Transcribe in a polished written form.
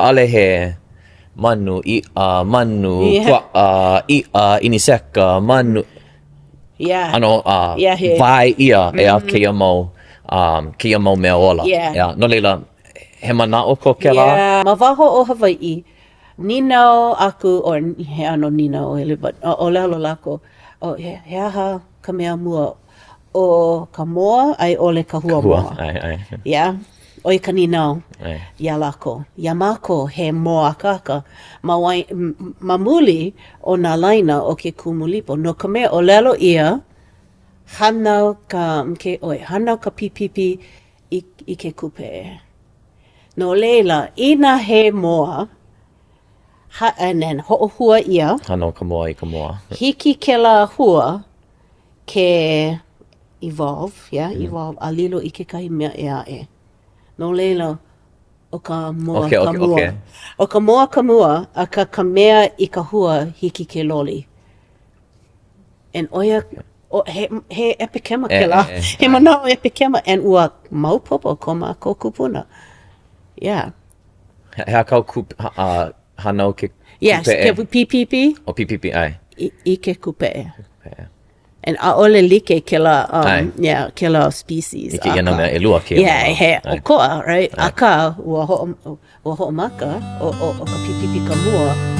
ʻAʻole he manu, iʻa, manu, Yeah. puaʻa, iʻa, ʻiniseka, manu. Yeah. ʻAno uh, Yeah, he- wae ʻia ʻeā kēia mau, um, kēia mau mea ola. Yeah. ʻEā, no laila, he manaʻo ko kēlā? Yeah. Ma waho o Hawaiʻi, nīnau aku, or he ʻano nīnau ʻole, but ʻōlelo lākou, oh, he, he aha ka mea mua, ʻo ka moa a i ʻole ka hua moa? ʻAe, ʻae. Yeah. ʻO ia ka nīnau ʻAe. iā lākou. Iā mākou, he mōakāka ma, wai, ma muli o nā laina o ke Kumulipo. No ka mea, ʻōlelo ʻia, hānau ka, ke, ʻoe, hānau ka pipipi i, i ke kūpeʻe. No laila, inā he moa, ha, and then hoʻohua ʻia. Hānau ka moa i ka moa. Hiki kēlā hua ke evolve, yeah, evolve, a lilo i kekahi mea ʻē aʻe. No laila, ʻo ka moa Okay, ka okay, mua. okay. ʻO ka moa ka mua, akā ka mea i ka hua, hiki ke loli. And ʻo ia, ʻo, he, he ʻepekema E, kēlā. e, e, He manaʻo ʻepekema, and ua maopopo ko mākou kūpuna. Yeah. He aha kāu kū, uh, hānau ke Yes, kūpeʻe? ke pipipi. ʻO pipipi, ʻae. I, i ke kūpeʻe. Kūpeʻe. And ʻaʻole like kēlā, um, ʻAe. yeah, kēlā species. Like ʻia nā akā- mea ʻelua kēia Yeah, manawa. he ʻAe. ʻokoʻa, right? ʻAe. Akā, ua hoʻo, ua hoʻomaka, ʻo, ʻo, ʻo ka pipipi ka mua.